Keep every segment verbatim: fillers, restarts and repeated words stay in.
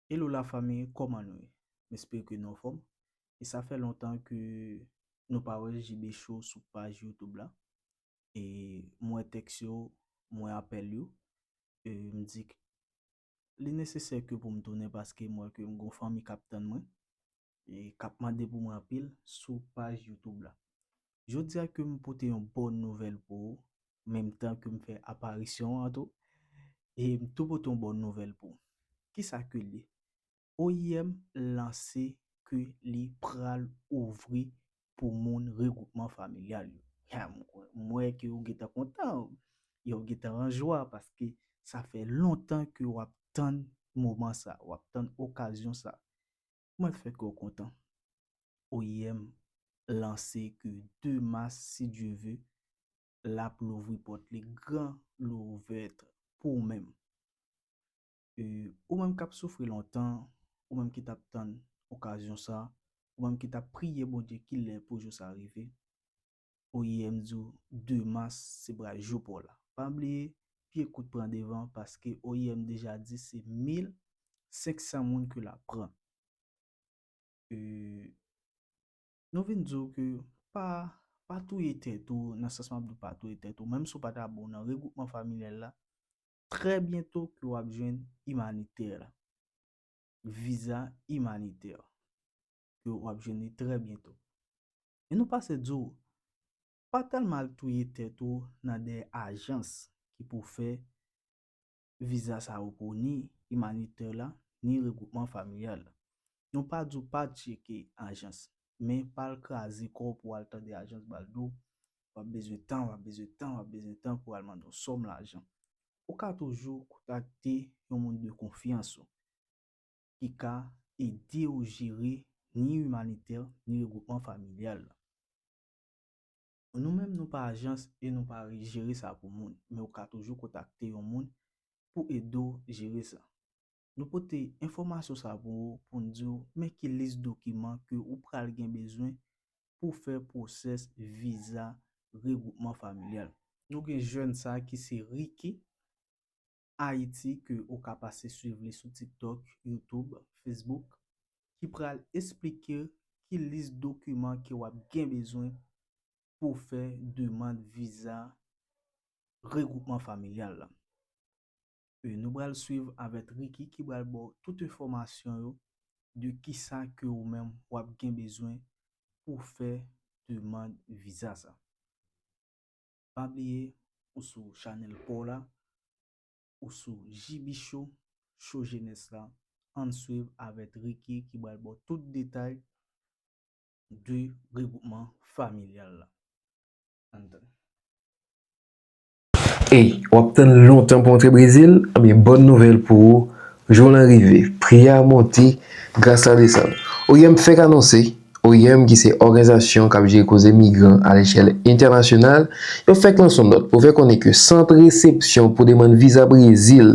Hello la fanmi, kòman nou ye? M espere ke nou anfòm. E sa fè lontan ke nou pa wè J B Show sou paj YouTube la. E m wè tèks yo, m wè apèl yo. E m di k li nesesè ke pou m tounen paske m wè ke m gon fanmi k ap tann mwen e k ap mande pou mwen anpil sou paj YouTube la. Jodi a ke m pote yon bòn nouvèl pou ou, menm tan ke m fè aparisyon an tou, e m tou pote yon bòn nouvèl pou ou. Kisa ke l ye? O I M lanse ke li pral ouvri pou moun regwoupman familyal yo. Ha, m, m wè ke ou gentan kontan, yo gentan an jwa paske sa fè lontan ke w ap tann moman sa, w ap tann okazyon sa. Mwen fè kè w kontan. O I M lanse ke de mas, si Dye ve, l ap louvri pòt li gran louvèt pou ou menm. E, ou menm k ap soufri lontan, ou menm ki t ap tann okazyon sa, ou menm ki t ap priye Bondye kilè pou jou sa rive, O I M di w de mas se pral jou pa w la. Pa bliye, pye kout pran devan paske O I M deja di se mil senk san moun ke l ap pran. E, nou vin di w ke pa, pa touye tèt ou, nan sans m ap di w pa touye tèt ou, menm si w pa ta bon nan regwoupman familyal la, trè byento ke w ap jwenn imanitè la. Viza imanitè ke w ap jwenn li trè byento. E nou pase di w, pa tèlman al touye tèt ou nan de ajans ki pou fè viza sa yo pou ou, ni imanitè la, ni regwoupman familyal la. Nou pa di w pa tcheke ajans, men pa al kraze kò w pou w al tande ajans ba l di w, w ap bezwen tan, w ap bezwen tan, w ap bezwen tan pou w al mande yon sòm lajan. Ou ka toujou kontakte yon moun de konfyans ou ki ka ede w jere ni imanitè, ni regwoupman familyal la. Nou menm, nou pa ajans e nou pa jere sa pou moun, men ou ka toujou kontakte yon moun pou ede w jere sa. Nou pote enfòmasyon sa pou ou, pou n di w men ki lis dokiman ke ou pral gen bezwen pou fè pwosès viza regwoupman familyal. Nou gen jèn sa ki se Ricky Haiti ke ou ka pase swiv li sou TikTok, YouTube, Facebook, ki pral esplike ki lis dokiman ke w ap gen bezwen pou fè demann viza regwoupman familyal la. E nou pral swiv avèk Ricky ki pral ba w tout enfòmasyon yo de kisa ke ou menm w ap gen bezwen pou fè demann viza sa. Pa bliye, ou sou chanèl pa w la, ou sou J B Show, Show Jenès la, ann swiv avèk Ricky ki pral ba w tout detay de regwoupman familyal la. Ann tann. Ey, w ap tann lontan pou antre Brezil? Ebyen, bòn nouvèl pou ou, jou w lan rive. Pri a monte, gaz la desann. O I M fèk anonse, O I M ki se òganizasyon k ap jere koze migran a lechèl entènasyonal, yo fèk lanse yon nòt pou fè konnen ke sant resepsyon pou demann viza Brezil,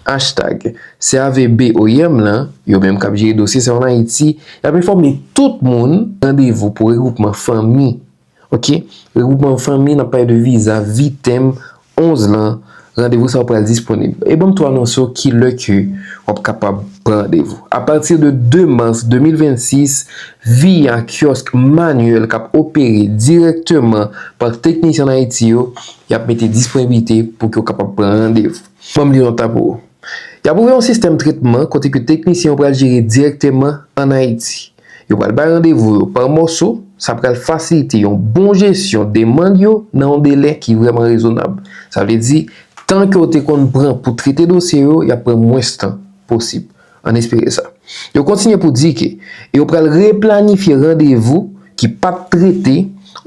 hashtag C A V B O I M lan, yo menm k ap jere dosye sa yo ann Ayiti, y ap enfòme tout moun randevou pou regwoupman fanmi. Oke? Regwoupman fanmi, n ap pale de viza Vitem onz lan, randevou sa yo pral disponib. E ban m tou anonse w kilè ke w ap kapab pran randevou. Apati de de mas de mil vennsis, via kiosk manyèl k ap opere dirèkteman pa teknisyen ann Ayiti yo, y ap mete disponiblite pou ke w kapab pran randevou. Ban m li nòt la pou ou. Y ap ouvri yon sistèm tretman kote ke teknisyen yo pral jere dirèkteman ann Ayiti. Yo pral bay randevou yo pa mòso, sa pral fasilite yon bon jesyon demann yo nan yon delè ki vrèman rezonab. Sa vle di, tan ke w te konn pran pou trete dosye yo, y ap pran mwens tan posib. Ann espere sa. Yo kontinye pou di ke yo pral replanifye randevou ki pa t trete,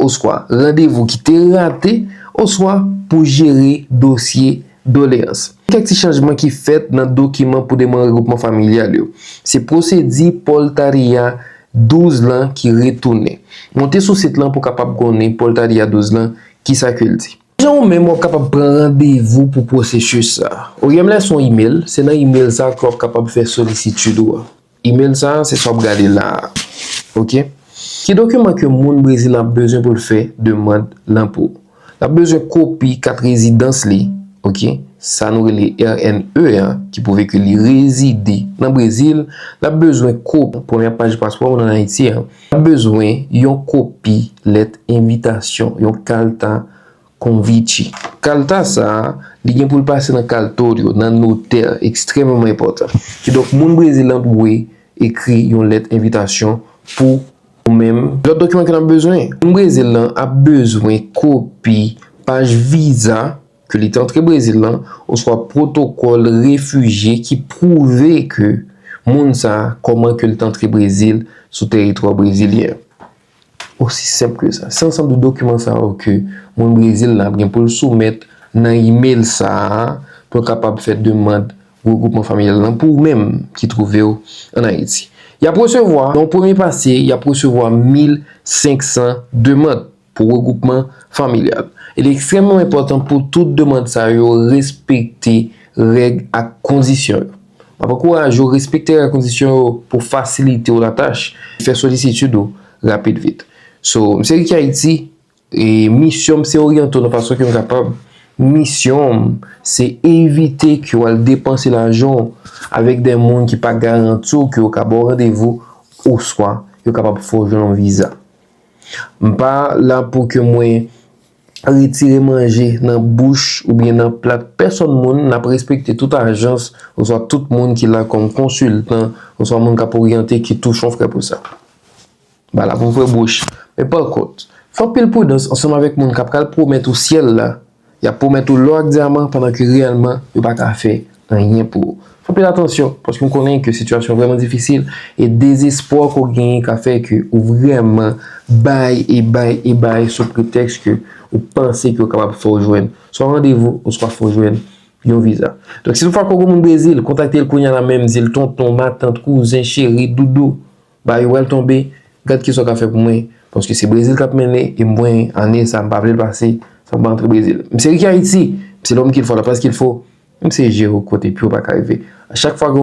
oswa randevou ki te rate, oswa pou jere dosye doleyans. Kèk ti chanjman ki fèt nan dokiman pou demann regwoupman familyal yo. Se pwosedi Portaria douz lan ki retounen. Monte sou sit lan pou w kapab konnen Portaria douz lan, kisa ke l di. Jan ou menm w ap kapab pran randevou pou pwosesis sa? O I M lèse yon imèl, se nan imèl sa ke w ap kapab fè solisitid ou a. Imèl sa a, se sa w ap gade la a. Oke? Ki dokiman ke moun Brezil lan ap bezwen pou l fè demann lan pou ou? L ap bezwen kopi kat rezidans li, Ok, sa nou rele R N E a, ki pwouve ke li rezide nan Brezil, l ap bezwen kopi premyè paj paspò moun ann Ayiti a, l ap bezwen yon kopi lèt envitasyon, yon carta convite. Carta sa a, li gen pou l pase nan cartório, nan notè, ekstrèmeman enpòtan. Kidonk, moun Brezil lan dwe ekri yon lèt envitasyon pou ou menm. Lòt dokiman ke n ap bezwen, moun Brezil lan ap bezwen kopi paj viza ke li t antre Brezil lan, oswa pwotokòl refijye ki pwouve ke moun sa a, kòman ke li t antre Brezil sou tèritwa brezilyen. Osi senp ke sa. Se ansanm de dokiman sa yo ke moun Brezil lan ap gen pou l soumèt nan imèl sa a pou l kapab fè demann regroupman familyal lan pou ou menm ki twouve w ann Ayiti. Y ap resevwa, nan yon premye pase, y ap resevwa mil senk san demann pou regroupman familyal. E li ekstrèmman enpòtan pou tout demann sa yo respekte règ ak kondisyon yo. M ap ankouraje w respekte règ ak kondisyon yo pou fasilite w latach, fè solisitid ou rapid vit. So, m se Ricky Haiti, e misyon m se oryante w nan fason ke m kapab. Misyon m se evite ke w al depanse lajan w avèk de moun ki pa garanti w ke yo ka ba w randevou oswa yo kapab fè w jwenn yon viza. M pa la pou ke mwen retire manje nan bouch oubyen nan plat pèsonn moun, n ap respekte tout ajans oswa tout moun ki la kòm konsiltan oswa moun k ap oryante ki touche yon frè pou sa. M pa la pou m fè bouch. Men pa kont, fè anpil pridans ansanm avèk moun k ap pral pwomèt ou syèl la, y ap pwomèt ou lò ak dyaman pandan ke reyèlman yo pa ka fè anyen pou ou. Fè anpil atansyon, paske m konnen ke sitiyasyon vrèman difisil e dezespwa ke w genyen ka fè ke ou vrèman bay e bay e bay sou pretèks ke ou panse ke yo kapab fè w jwenn swa randevou oswa fè w jwenn yon viza. Donk, si toutfwa ke w gen moun Brezil, kontakte l kounye a la menm, di l tonton, matant, kouzen, cheri, doudou, ba yo wè l tonbe, gad kisa w ka fè pou mwen, paske se Brezil k ap mennen, e mwen, ane sa, m pa vle l pase san m pa antre Brezil. M se Ricky Haiti, m se l'homme qu'il faut, la place qu'il faut, m se Jero kote pye w pa ka rive. A chak fwa ke